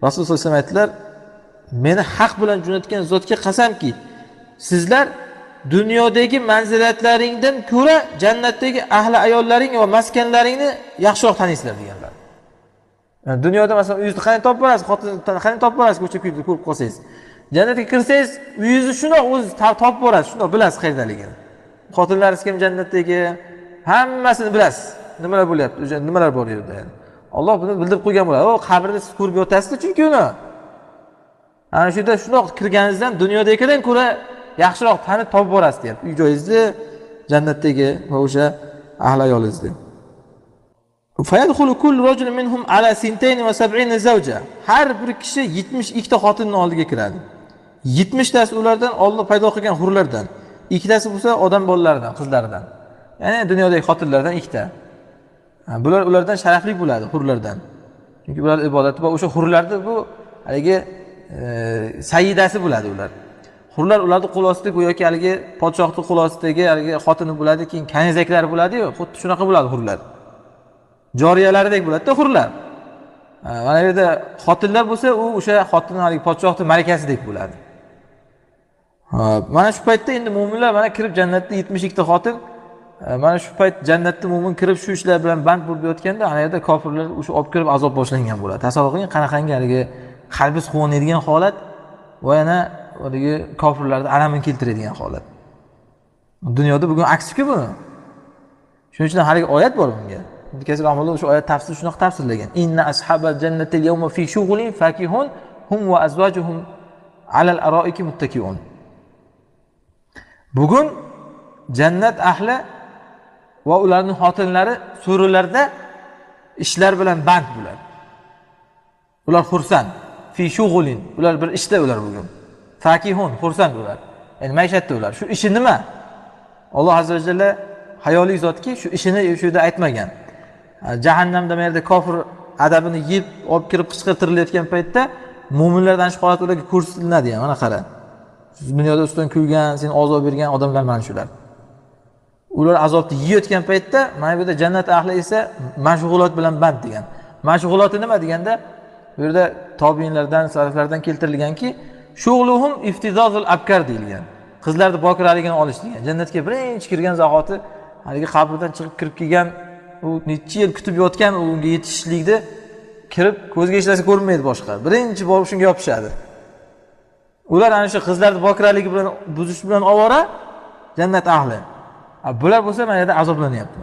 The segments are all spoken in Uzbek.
Rasululloh sollallohu alayhi vasallam aytdilar, meni haq bilan jo'natgan zotga qasamki, sizlar dunyodagi manzilatlaringdan ko'ra jannatdagi ahli ayollaring va maskanlaringni yaxshiroq taniysizlar deganlar. Yani dunyoda masalan uyingizni qanday topib borasiz, xotin qanday topib borasiz, ko'cha ko'yda ko'rib qolsangiz. Jannatga kirsangiz, uyingizni shundoq o'zingiz topib borasiz, shundoq bilasiz qayerdaligini. Xotinlaringiz kim jannatdagi, hammasini bilasiz. Nimalar bo'lyapti, o'sha nimalar bor yerda ya'ni. Alloh buni bildirib qo'ygan bo'ladi. O qabrda siz ko'rib yotasiz chunki uni. Ana shu yerda shundoq kirganingizdan dunyodagidan ko'ra yaxshiroq tanib topib borasiz deyapti. Uy joyingizni jannatdagi va o'sha ahli ayolingizni. Fayadkhulu kullu rajulin minhum ala 72 zawja. Har bir kishi 72 ta xotinning oldiga kiradi. 70 tasi ulardan Alloh paydo qilgan hurlardan, ikkitasi bo'lsa odam bolalaridan, qizlaridan. Ya'ni dunyodagi xotinlardan ikkita. Bular ulardan sharafli bo'ladi, hurlardan. Chunki ular ibodati va o'sha hurlarni bu haligi sayyidasi bo'ladi ular. Hurlar ularni qo'l ostida go'yoki haligi podshohning qo'l ostidagi haligi xotini bo'ladi, keyin kanizaklari bo'ladi-yu, xuddi shunaqa bo'ladi hurlar. Joriyalaridek bo'ladi-da hurlar. Mana bu yerda xotinlar bo'lsa, u o'sha xotin haligi podshohning malikasidek bo'ladi. Mana shu paytda endi mo'minlar mana kirib jannatda 72 ta xotin, mana shu payt jannatda mo'min kirib shu ishlar bilan band bo'lib yotganda, ana yerda kofirlar o'sha olib kirib azob boshlangan bo'ladi. Tasavvur qiling, qanaqangi haligi qalbi quvonadigan holat va yana haligi kofirlarni alamini keltiradigan holat. Dunyoda bugun aksi-ku bu. Shuning uchun haligi oyat bor bunga. Ibn Kasir rahimahulloh o'sha oyat tafsir shunaqa tafsirlagan. Inna ashabal jannati al-yawma fi shughulin fakihun hum va azwajuhum alal aroiki muttakiun. Bugun jannat ahli va ularning xotinlari so'rilarda ishlar bilan band bo'ladi. Ular xursand, fi shughulin, ular bir ishda ular bugun. Fakihun, xursand ular. Ya'ni maishatda ular. Shu ishi nima? Alloh azza va jalla hayoli zotki shu ishini shu yerda aytmagan. Jahannamda mana yerda kofir adabini yeb olib kirib qichqirtirilayotgan paytda mo'minlardan shu holat ularga ko'rsatiladi. Yani mana qara. Dunyoda ustidan kulgan, seni azob bergan odamlar mana shular. Ular azobni yeyotgan paytda mana bu yerda jannat ahli esa mashg'ulot bilan band degan. Mashg'uloti nima deganda, bu yerda tobiinlardan, salaflardan keltirilganki, shughluhum iftizozul abkar deyilgan. Qizlarni bokiraligini olish degan. Jannatga birinchi kirgan zahoti haligi qabrdan chiqib kirib kelgan, u necha yil kutib yotgan, u unga yetishishlikni kirib ko'zga hech narsa ko'rinmaydi boshqa. Birinchi borib shunga yopishadi. Ular ana shu qizlarni bokiraligi bilan buzish bilan ovora jannat ahli. Bular bo'lsa mana yerda azoblanyapti.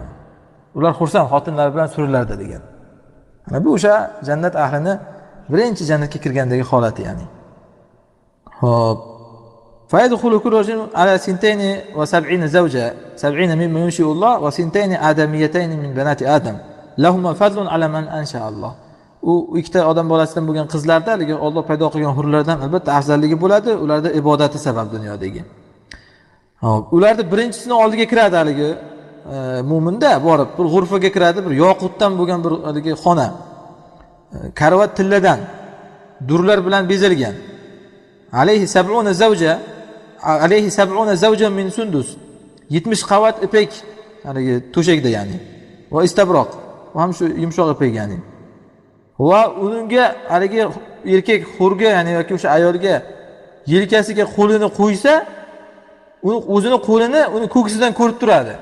Ular xursand xotinlari bilan surilarda degan. Mana bu o'sha jannat ahlini birinchi jannatga kirgandagi holati ya'ni. Xo'p. Fayadkhulu kullu rajulin ala 72 zawja, 70 mimma yunshi'ulloh va 2 adamiyatayn min banati Adam. Lahuma fadlun ala man ansha Alloh. U ikkita odam bolasidan bo'lgan qizlarda haligi Alloh paydo qilgan hurlardan albatta afzalligi bo'ladi, ularda ibodati sabab dunyodagi. Xo'p, ularni birinchisini oldiga kiradi haligi mo'minda borib bir g'urfaga kiradi, bir yoqutdan bo'lgan bir haligi xona. Karvat tilladan, durlar bilan bezalgan. Alayhi 70 zawja, alayhi 70 zawjan min sundus. 70 qavat ipek haligi to'shakda ya'ni. Va istabroq, u ham shu yumshoq ipek ya'ni. Va uningga haligi erkak hurga ya'ni yoki o'sha ayolga yelkasiga qo'lini qo'ysa, uni o'zini qo'lini uni ko'ksidan ko'rib turadi.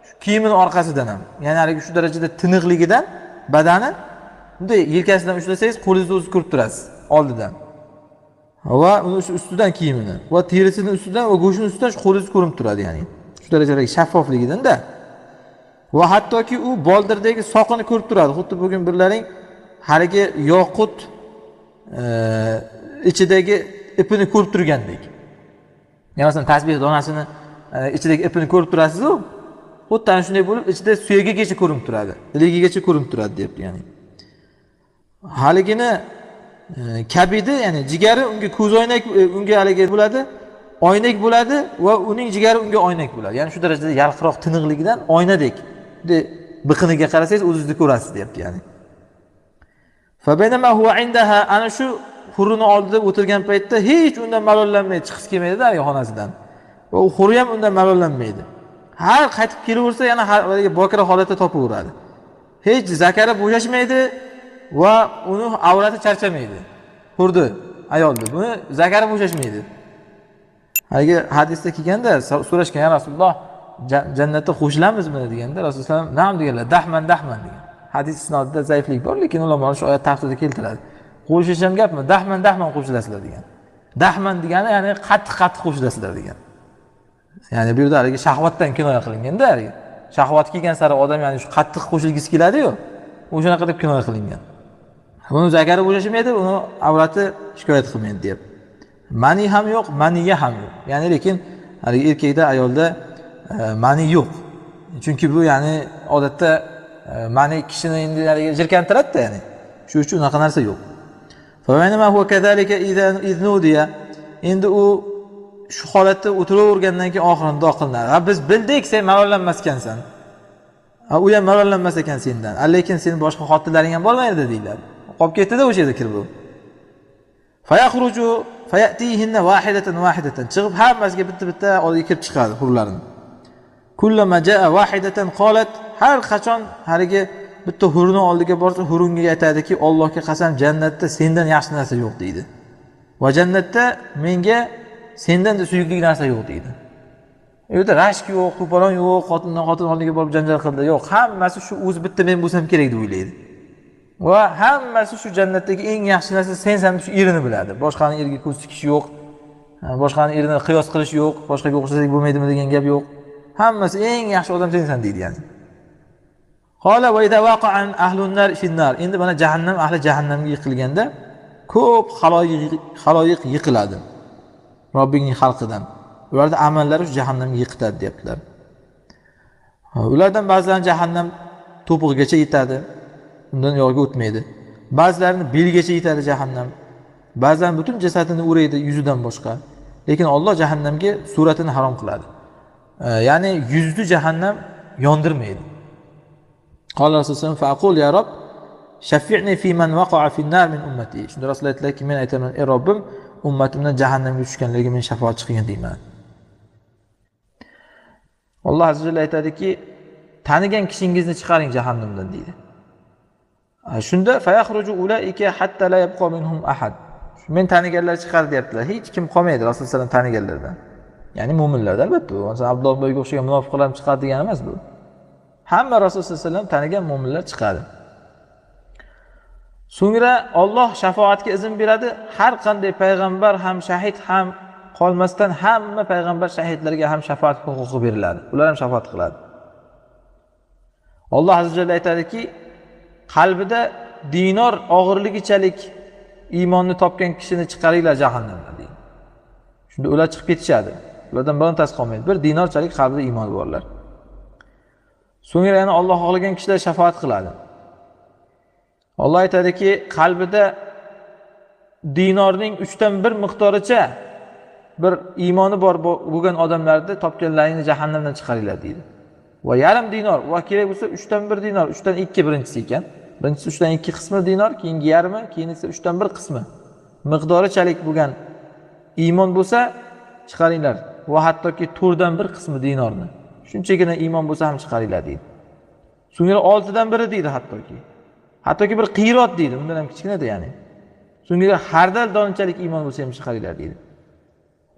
Shu kiyimini orqasidan ham. Ya'ni haligi shu darajada tiniqligidan badani bunday yelkasidan ushlasangiz qo'lingizni o'zi ko'rib turasiz oldidan. Va uni shu ustidan kiyimini va terisining ustidan va go'shtning ustidan shu qo'lingiz ko'rinib turadi ya'ni. Shu darajadagi shaffofligidan-da. Va hattoki u boldirdagi soqini ko'rib turadi. Xuddi bugun birlaring haligi yoqut ichidagi ipini ko'rib turgandek. Yani masalan tasbih donasini ichidagi ipini ko'rib turasiz-u, xuddi ana shunday bo'lib ichida suyagigacha ko'rinib turadi, iligigacha ko'rinib turadi deyapti ya'ni. Haligini kabidi, ya'ni jigari unga ko'zoynak, unga haligi bo'ladi, oynak bo'ladi va uning jigari unga oynak bo'ladi. Ya'ni shu darajada yalqiroq tiniqligidan oynadek. Bunday biqiniga qarasangiz o'zingizni ko'rasiz deyapti ya'ni. Fa baynama huwa indaha, ana shu hurrini oldida o'tirgan paytda hech undan malollanmaydi, chiqisi kelmaydi haligi xonasidan. Va u huri ham undan malollanmaydi. Har qaytib kelaversa yana bokira holatda topaveradi. Hech zakari bo'shashmaydi va uni avrati charchamaydi. hurdi ayolni. Buni zakari bo'shashmaydi. Haligi hadisda kelganda so'rashgan, ya Rasululloh, jannatda qo'shilamizmi deganda Rasululloh nam deganlar, dahman dahman degan. Hadis isnodida zaiflik bor, lekin ulamolar shu oyat tafsirida keltiradi. Qo'shish ham gapmi? Dahman dahman qo'shilasizlar degan. Dahman degani ya'ni qattiq qattiq qo'shilasizlar degan. Ya'ni bu yerda haligi shahvatdan kinoya qilinganda, haligi shahvat kelgan sari odam ya'ni shu qattiq qo'shilgisi keladi-yu, o'shanaqa deb kinoya qilingan. Buni zakari bo'shashmaydi, uni avrati shikoyat qilmaydi deb. Mani ham yo'q, maniya ham yo'q. Ya'ni lekin haligi erkakda, ayolda mani yo'q. Chunki bu ya'ni odatda mani kishini endi haligi jirkantiradi-da, ya'ni. Shu uchun unaqa narsa yo'q. Fa huwa kadhalika idnudiya. Endi u shu holatda o'tiravergandan keyin oxiri nido qilinadi. Ha, biz bildik sen malollanmas ekansan. Ha, u ham malollanmas ekan sendan. Lekin sen boshqa xotinlaring ham bormaydi deyiladi. Qolib ketdi-da o'sha yerda kirib u. Fayakhruju fayatihinna wahidatan wahidatan. Chiqib hammasiga bitta-bitta oldiga kirib chiqadi hurlarni. Kullama jaa wahidatan qalat, har qachon haligi bitta hurni oldiga borsa, hurunga aytadiki, Allohga qasam, jannatda sendan yaxshi narsa yo'q deydi. Va jannatda menga sendan suyukli narsa yo'q deydi. U yerda rashk yo'q, to'polon yo'q, xotindan xotin oldiga borib janjal qildi. Yo'q, hammasi shu o'zi bitta men bo'lsam kerak deb o'ylaydi. Va hammasi shu jannatdagi eng yaxshi narsa sensan deb shu erini biladi. Boshqani eriga ko'z tikish yo'q, boshqani erini qiyos qilish yo'q, boshqaga o'xshasak bo'lmaydimi degan gap yo'q. Hammasi eng yaxshi odam sensan deydi ya'ni. Qala va idza waqa'a ahlun nar finnar. Endi mana jahannam ahli jahannamga yiqilganda ko'p xaloyiq yiqiladi. Robbingning xalqidan. Ularning amallari shu jahannamga yiqitadi deyaptilar. Ulardan ba'zilari jahannam to'pig'igacha yetadi. Undan uyog'iga o'tmaydi. Ba'zilarini belgacha yetadi jahannam. Ba'zilarini butun jasadini o'raydi yuzidan boshqa. Lekin Alloh jahannamga suratini harom qiladi. Ya'ni yuzni jahannam yondirmaydi. Qala Rasululloh faqul ya Rob shaffi'ni fi man waqa'a fi an-nar min ummati. Shunda Rasululloh aytdilarki, men aytaman, ey Robbim, ummatimdan jahannamga tushganlarga men shafoatchi qilgin deyman. Alloh azza va jalla aytadiki, tanigan kishingizni chiqaring jahannamdan deydi. Shunda fayakhruju ulaika hatta la yabqa minhum ahad. Men taniganlar chiqadi deyaptilar. Hech kim qolmaydi Rasululloh sallam taniganlardan. Ya'ni mo'minlardan albatta. Masalan, Abdulloh ibn o'xshagan munofiqlar ham chiqadi degani emas bu. Hamma Rasululloh sallallohu alayhi vasallam tanigan mo'minlar chiqadi. So'ngra Alloh shafoatga izn beradi. Har qanday payg'ambar ham, shahid ham qolmasdan hamma payg'ambar shahidlarga ham shafoat huquqi beriladi. Ular ham shafoat qiladi. Alloh azza va jalla aytadiki, qalbida dinor og'irligichalik iymonni topgan kishini chiqaringlar jahannamdan deydi. Shunda ular chiqib ketishadi. Ulardan birontasi qolmaydi. Bir dinorchalik qalbida iymoni borlar. So'ngra yana Alloh xohlagan kishilar shafoat qiladi. Alloh aytadiki, qalbida dinorning 1/3 miqdoricha bir iymoni bor bo'lgan odamlarni topganlaringni jahannamdan chiqaringlar deydi. Va yarim dinor, va kerak bo'lsa 1/3 dinor, 2/3 birinchisi ekan. Birinchisi 2/3 qismi dinor, keyingi yarmi, keyinisi 1/3 qismi miqdorichalik bo'lgan iymon bo'lsa chiqaringlar. Va hattoki 1/4 qismi dinorni. Shunchagina iymon bo'lsa ham chiqaringlar deydi. So'ngra 1/6 deydi hattoki. Hattoki bir qiyrat deydi, undan ham kichkinada ya'ni. So'ngra hardal donchalik iymon bo'lsa ham chiqaringlar deydi.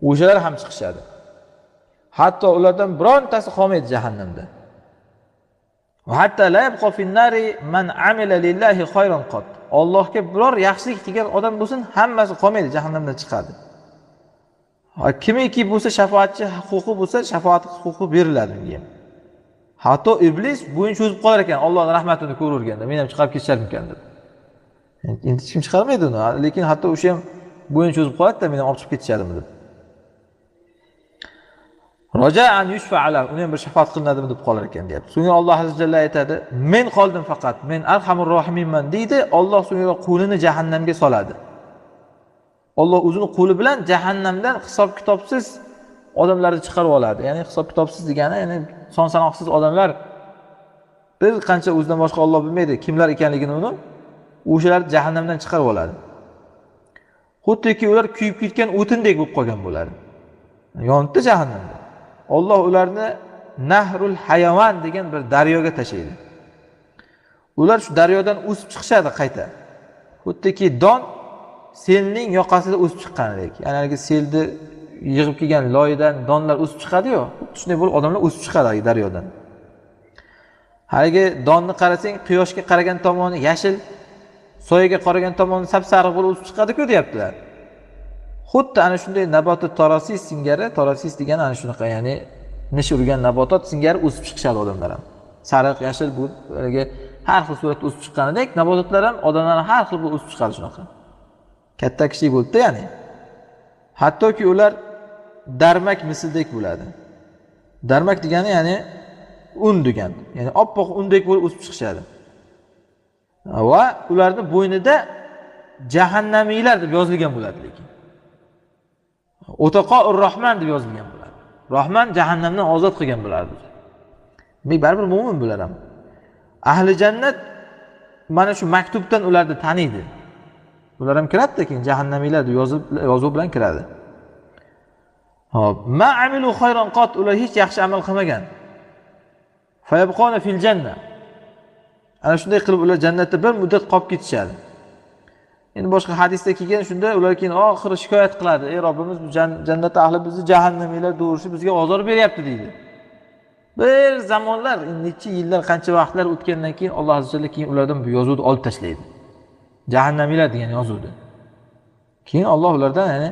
O'shalar ham chiqishadi. Hatto ulardan birontasi qolmaydi jahannamda. Va hatta la yabqa fin-nari man amila lillahi khayran qat. Allohga biror yaxshilik qilgan odam bo'lsin, hammasi qolmaydi, jahannamdan chiqadi. Kimiki bo'lsa shafoatchi huquqi bo'lsa, shafoat huquqi beriladi unga. Hatto iblis bo'yin cho'zib qolar ekan, Allohning rahmatini ko'raverganda, men ham chiqarib ketisharmikan deb. Endi hech kim chiqarmaydi uni, lekin hatto o'sha ham bo'yin cho'zib qoladi-da, men ham olib chiqib ketisharmi deb. Roja'an yushfa'ala, uni ham bir shafoat qilinadimi deb qolar ekan deyapti. So'ngra Alloh azza jalla aytadi, men qoldim faqat, men arhamur rohiminman deydi. Alloh so'ngra qo'lini jahannamga soladi. Alloh o'zini qo'li bilan jahannamdan hisob kitobsiz odamlarni chiqarib oladi. Ya'ni hisob kitobsiz degani, ya'ni son sanoqsiz odamlar, bir qancha o'zidan boshqa Alloh bilmaydi kimlar ekanligini uni, o'shalar jahannamdan chiqarib oladi. Xuddiki ular kuyib ketgan o'tindek bo'lib qolgan bo'ladi. Yonibdi jahannamda. Alloh ularni Nahrul Hayavan degan bir daryoga tashlaydi. Ular shu daryodan o'sib chiqishadi qayta. Xuddiki don selning yoqasida o'sib chiqqanidek. Ya'ni haligi selni yig'ib kelgan loydan donlar o'sib chiqadi-yu, shunday bo'lib odamlar o'sib chiqadi daryodan. Haligi donni qarasang, quyoshga qaragan tomoni yashil, soyaga qaragan tomoni sap-sariq bo'lib o'sib chiqadi-ku deyaptilar. Xuddi ana shunday nabotot torosis singari, torosis degani ana shunaqa, ya'ni nish urgan nabotot singari o'sib chiqishadi odamlar ham. Sariq, yashil bu haligi har xil suratda o'sib chiqqanidek, nabototlar ham odamlar har xil bo'lib o'sib chiqadi shunaqa. Katta kichik bo'ldi, ya'ni. Hattoki ular darmak misldek bo'ladi. Darmak degani ya'ni un degan, ya'ni oppoq undek bo'lib o'sib chiqishadi. Va ularning bo'ynida jahannamiylar deb yozilgan bo'ladi lekin. Utaqour Rahman deb yozilgan bo'ladi. Rahman jahannamdan ozod qilgan bo'ladi. Demak, baribir mo'min bular ham. Ahli jannat mana shu maktubdan ularni taniydi. Ular ham kiradi, keyin jahannamiylar deb yozib, yozuv bilan kiradi. Hop, ma amilu khayran qat, ular hech yaxshi amal qilmagan. Fayabqona fil janna. Ana shunday qilib ular jannatda bir muddat qolib ketishadi. Endi boshqa hadisda kelgan shunda ular keyin oxiri shikoyat qiladi. Ey Robbimiz, bu jannat ahli bizni jahannamiylar do'rishi bizga ozor beryapti deydi. Bir zamonlar, necha yillar, qancha vaqtlar o'tgandan keyin Alloh azza jalla keyin ulardan bu yozuvni olib tashlaydi. Jahannamiylar degan yozuvni. Keyin Alloh ulardan ya'ni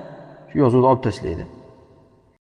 shu yozuvni olib tashlaydi.